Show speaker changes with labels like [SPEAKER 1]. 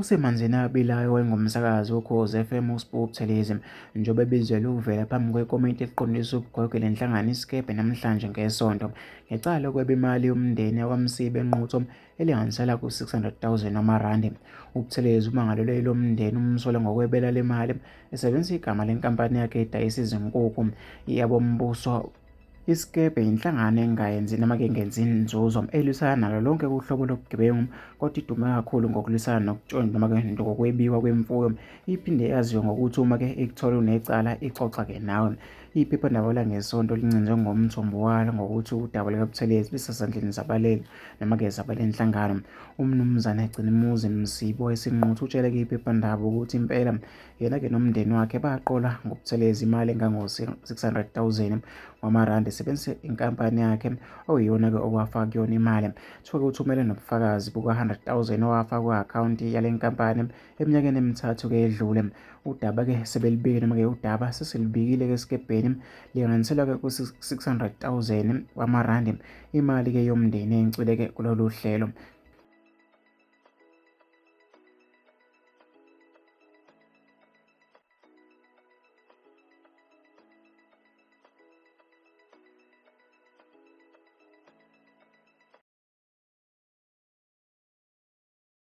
[SPEAKER 1] Usemanzini abilayo owayengumsakazi woKhozi FM uSbu Buthelezi njengoba ebizelwe ukuvela phambi kwekomiti eliqondisa ubugwegwe lenhlangano iSikebhe namhlanje ngeSonto ngecala lokweba imali yomndeni yakwaMsibi eNquthu elinganiselwa ku-600,000 wamarandi. UButhelezi umangalelwe yilo mndeni umsola ngokwebela le mali esebenzisa igama lenkampani yakhe edayisa izinkukhu yabombuso. Isikebhe yinhlangano engayenzi noma ke engenzi inzuzo elwisana nalo lonke uhlobo lobugebengu kodwa idume kakhulu ngokulwisana nokuntshontsha noma ke ngokwebiwa kwemfuyo. Iphinde yaziwe ngokuthi uma ke ikuthola unecala ixoxa ke nawe. Iphephandaba langeSonto lincinzwe ngomthombo walo ngokuthi udaba lukaButhelezi lusesandleni zabaleli noma ke zabalenhlangano. UMnumzane Gcinimuzi Msibi wayesenquthu utshele ke iphephandaba ukuthi impela Yena-ke nomndeni wakhe baqola ngoButhelezi imali engango-600,000 wamarandi esebenzisa inkampani yakhe okuyiyona-ke owafaka kuyona imali. Kuthiwa-ke uthumele nobufakazi buka-100,000 owafaka ku-akhawunti yale nkampani eminyakeni emithathu-ke edlule. Udaba-ke sebelubike noma-ke udaba sesilubikile-ke esikebheni linganiselwa-ke ku-600,000 wamarandi imali-ke yomndeni encwile-ke kulolu hlelo.